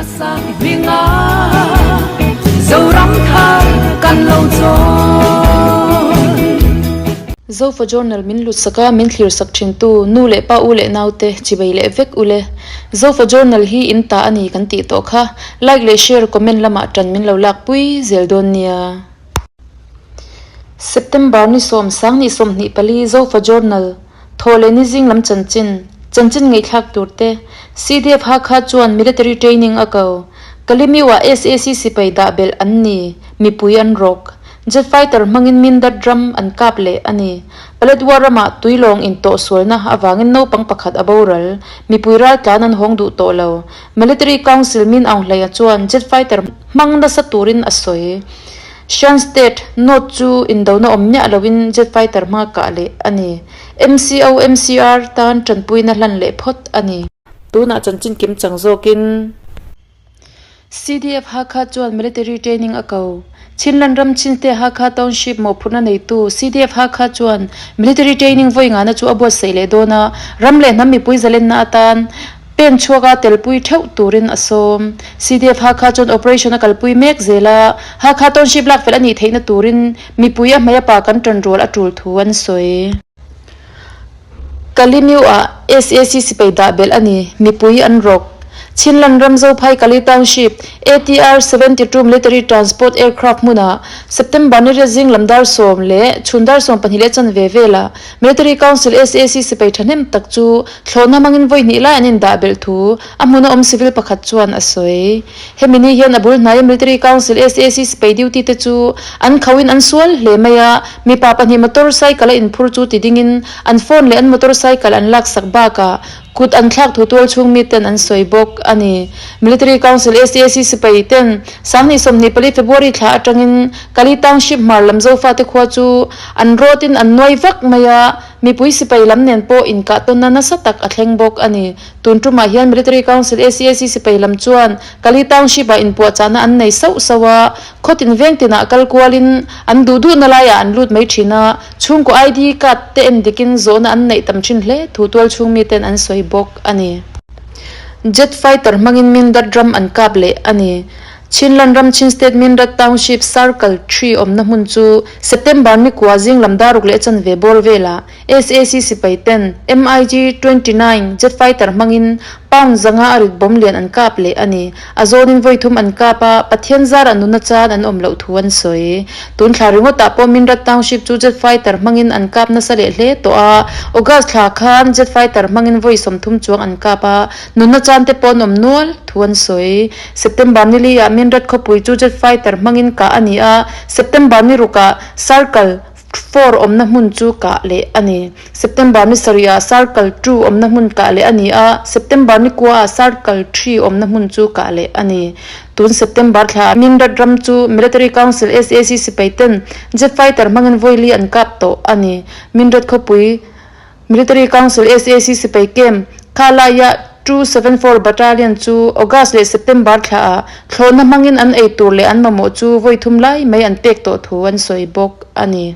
Hminga Zoram thar kan lo chawn. Zofa Journal min lut sak a, min thlir sak thin tu nu leh pa u leh nau te chibei leh vek u le. Zofa Journal hi in ta a ni kan tih tawh kha. Like leh share comment lamah tan min lo lak pui zel dawn nia. September ni sawm sang ni 24 Zofa Journal Thaw leh ni zing lam chanchin, chanchin ngaihthlak tur te, CDF Hakha chuan military training a ko. Kalimiu-ah sac sipai dah belh an ni, mipui an rawk. Jet fighter hmangin Mindat ram an kap leh a ni. Paletwa ramah tuilawng intawhsualna avangin naupang pakhat a boral, mipui raltlan an hawng duh tawh lo. Military Council Min Aung Hlaing chuan jet fighter hmang nasa turin a sawi. Shan State, North chu indona awm miah loin jet fighter hmanga kah leh a ni. MCO, MCR tan tanpuina hlan leh phawt a ni. Tunah chanchin kim chang zawkin CDF Hakha chuan military training a ko. Chinland ram Chinste Hakha Township mawhphurhna neitu CDF Hakha chuan military training vawi ngana chu a buatsaih leh dawn a, ram leh hnam mipui zalenna atan Pen chhuaka telpui theuh turin a sawm. CDF Hakha chuan operation a kalpui mek zel a, Hakha Township lak fel a nih theihna turin mipui a hmei a pa kan tan rual a tul thu an sawi. Kalimiu-ah sac sipai dah belh a ni, mipui an rawk. Chinland ram Zophai Kali Township, ATR 72 Military Transport Aircraft hmunah September ni riat zing lam dar sawm leh chhun dar 12 leh chanve velah Military Council sac sipai thahnem tak chu Thlawhna hmangin vawi hnih lai an indah belh thu a hmuna awm civil pakhat chuan a sawi. Hemi ni hian a bul hnaia Military Council sac sipai duty te chu an khauhin an sual hle mai a, mipa pahnih motor cycle a inphur chu ti dingin an phone leh an motor cycle an laksak bakah kut an thlak thu tual chhung miten an sawi bawk a ni. Military Council sac sipai ten Sanghnih 24 February thla atangin Kali Township hmar lam Zofate khua chu an rawtin an nuai vak mai a, Mipui sipai lam nen pawh inkah tawnna nasa tak a thleng bawk a ni. Tun tumah hian Military Council sac sipai lam chuan Kali Township-ah inpuahchahna an nei sauh sauh a, khawtin veng tinah kal kualin an duh duhna laiah an lut mai thin a, chhungkaw ID card te en dikin zawhna an neih tam thin hle thu tualchhung miten an sawi bawk a ni. Jet fighter hmangin Mindat ram an kap leh a ni. Chinland ram Chin State Mindat Township Circle Three awmna hmun chu September ni kua zing lam daruk leh chanve bawr velah sac sipai ten MiG 29 jet fighter hmangin pound zanga a rit bawm lian an kap leh a ni. A zawnin vawi thum an kap a, Pathian zarah nuna chan an awm loh thu an sawi. Tun thla ringawtah pawh Mindat Township chu jet fighter hmangin an kap nasa leh hle tawh a, August thla khan jet fighter hmangin vawi 30 chuang an kap a, nunna chan te pawh an awm nual thu an sawi. September ni li ah Minrat khawpui chu jet fighter hmangin kah a ni a, September ni rukah Circle Four awmna hmun chu kah leh a ni. September ni sarih ah Circle Two awmna hmun kah leh a ni a, September ni kua ah Circle Three awmna hmun chu kah leh a ni. Tun September thla ah Minrat ram chu Military Council sac sipai ten jet fighter hmangin vawi li an kap tawh a ni. Minrat khawpui Military Council sac sipai camp kha laia 274 Battalion chu August leh September thla ah thlawhna hmangin an ei tur leh an mamawh chu vawi thum lai mai an pek tawh thu an sawi bawk a ni.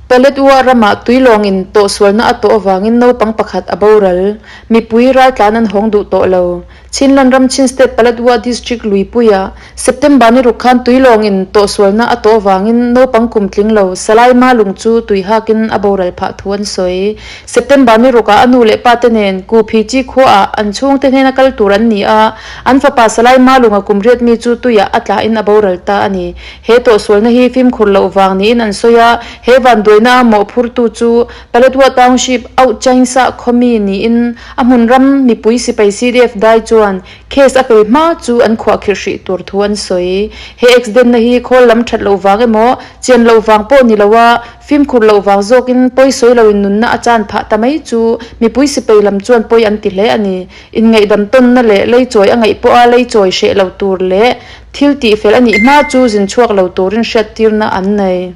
Paletwa ramah tuilawngin tawhsualna a tawh avangin naupang pakhat a boral. Mipui raltlan an hawng duh tawh lo. Chinland ram Chin State Paletwa District Luipuia September ni ruk khan tuilawngin tawhsualna a tawh avangin naupang kum tling lo Salai Malung chu tui hakin a boral phah thu an sawi. September ni rukah a nu leh pa te nen Kuphi Chi khuaah an chhungte hnena kal tur an ni a, an fapa Salai Malunga kum riat mi chu tuiah a tlahin a boral ta a ni. He tawhsualna hi fimkhur loh vang niin an sawi a, he vanduaina a mawhphurtu chu Paletwa Township Auhchainsa khawmi niin A hmun ram mipui sipai CDF dai chuan case a fel hma chu an khuahkhirh hrih tur thu an sawi. He accident na hi khawl lam that loh vang emaw, chian loh vang pawh ni lo a, fimkhur loh vang zawkin pawi sawi loin nunna a chan phah ta mai chu mipui sipai lam chuan pawi an ti hle a ni. Inngaihdam tawnna leh leichawi a ngaih pawha leichawi hreh lo tur leh thil tih fel a nih hma chu zin chhuak lo turin hriattirna an nei.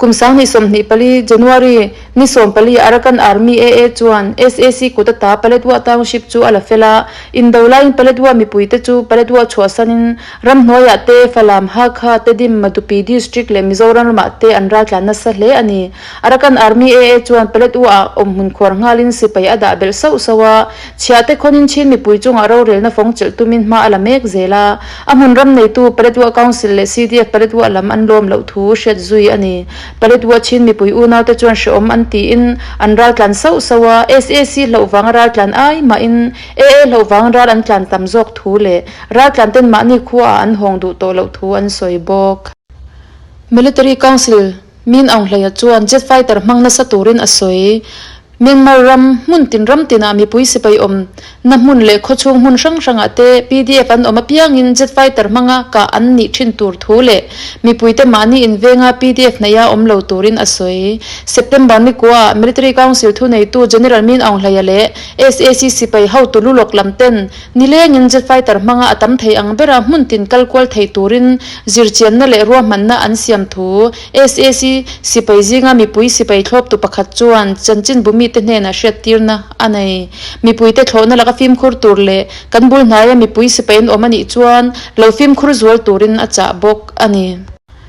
Kum 2024 January ni 14 Arakan Army, AA, chuan sac kut ata Paletwa Township chu a la fel a, indo laiin Paletwa mipuite chu Paletwa chhuahsanin ramhnuaiah te, Falam, Hakha, Tedim, Matupi District leh Mizoram ramah te an raltlan nasa hle a ni. Arakan Army, AA, chuan Paletwa-ah awmhmun khuar nghalin sipai a dah belh sauh sauh a, chhiahte khawnin Chin mipui chungah rorelna fawng chelh tumin hma a la mek zel a. A hmun ram neitu Paletwa Council leh CDF Paletwa lam an lawm loh thu hriat zui a ni. Paletwa Chin mipui unaute chuan hrehawm an tiin an ral tlan sauh sauh a, sac hlauh vanga ral tlan ai mahin AA hlauh vang ral an tlan tam zawk thu leh ral tlan ten mahni khuaah an hawng duh tawh loh thu an sawi bawk. Military Council Min Aung Hlaia chuan jet fighter hmang nasa turin a sawi. Myanmar ram hmun tin ram tinah mipui sipai awm na hmun leh khawchhung hmun hrang hrangah te pdf an awm apiangin jet fighter hmanga kah an nih thin tur thu leh mipuite mahni invenga pdf hnaia awm lo turin a sawi. September ni kuaah Military Council thuneitu General Min Aung Hlaia leh sac sipai hotu lulawk lam ten Nilengin jet fighter hmanga a tam thei ang bera hmun tin kal kual thei turin zirchianna leh ruahmanna an siam thu sac sipai zinga mipui sipai thlawptu pakhat chuan chanchinbu mite hnenah hriattirna a nei. Mipuite thlawhna laka fimkhur tur leh kan bul hnaia mipui sipai an awm a nih chuan lo fimkhur zual turin a chah bawk a ni.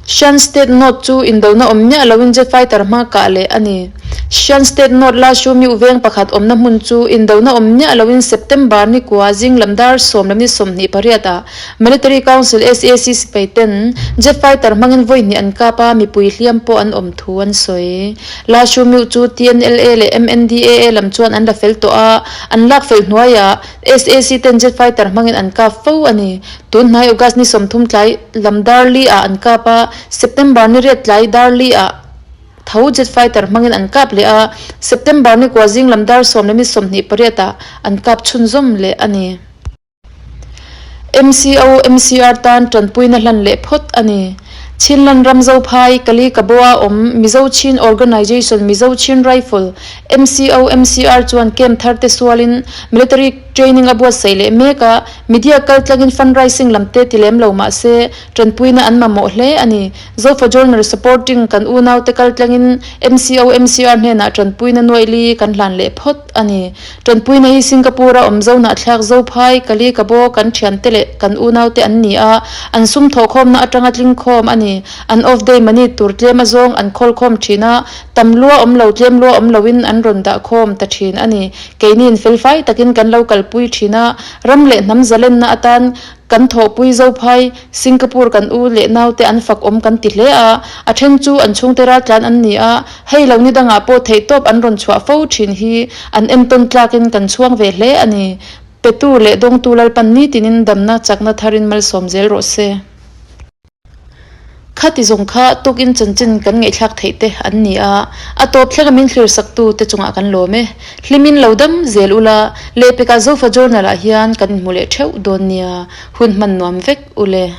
Shan State North chu indona awm miah loin jet fighter hma kah leh a ni. Shan State North la Shumiu veng pakhat awmna hmun chu indona awm miah loin September ni kua zing lam dar sawm lam ni 28 ah Military Council sac sipai ten jet fighter hmangin vawi hnih an kap a, mipui hliam pawh an awm thu an sawi. La Shumiu chu TNLA leh MNDAA lam chuan an la fel tawh a, an lak fel hnuaiah sac ten jet fighter hmangin an kap fo a ni. Tun hnai August ni 30 tlai lam dar li ah an kap a, September ni riat tlai dar li ah tho jet fighter hmangin an kap leh a, September ni kua zing lam dar sawm leh ni 28 ah an kap chhunzawm leh a ni. MCO MCR tan tanpuina hlan leh phawt a ni. Chinland ram Zophai, Kali Kaboa awm Mizo Chin Organization Mizo Chin Rifle, MCO MCR chuan camp thar te sualin Military Training a buatsaih leh mek a, Media kaltlangin fundraising lam te ti lem lo mah se, tanpuina an mamawh hle a ni. Zofa Journal Supporting kan unaute kaltlangin MCO MCR hnenah tanpuina nuaih li kan hlan leh phawt a ni. Tanpuina hi Singapore-a awm Zohnah thlak Zophai, Kali Kabo kan thiante leh kan unaute an ni a, an sum thawhkhawmna atanga tlingkhawm a ni. An off day money tur tlem azawng an khawlkhawm thin a, tam lua awm lo tlem lua awm loin an rawn dahkhawm ta thin a ni. Keiniin felfai takin kan lo kalpui thin a, ram leh hnam zalenna atan kan thawhpui Zophai, Singapore kan u leh naute an fak awm kan ti hle a, a then chu an chhungte raltlan an ni a, hei lo ni dangah pawh theihtawp an rawn chhuah fo thin hi an entawn tlakin kan chhuang ve hle a ni. Petu leh Dawngtu Lalpan nitinin damna chakna tharin malsawm zel rawh se. Khati zawng kha tukin chanchin kan ngaihthlak theih te an ni a, a tawp thlenga min thlir saktu te chungah kan lawm e. Hlimin lo dam zel ula, lehpekah Zofa Journal ah hian kan inhmu leh theuh dawn nia, hun hman nuam vek ule.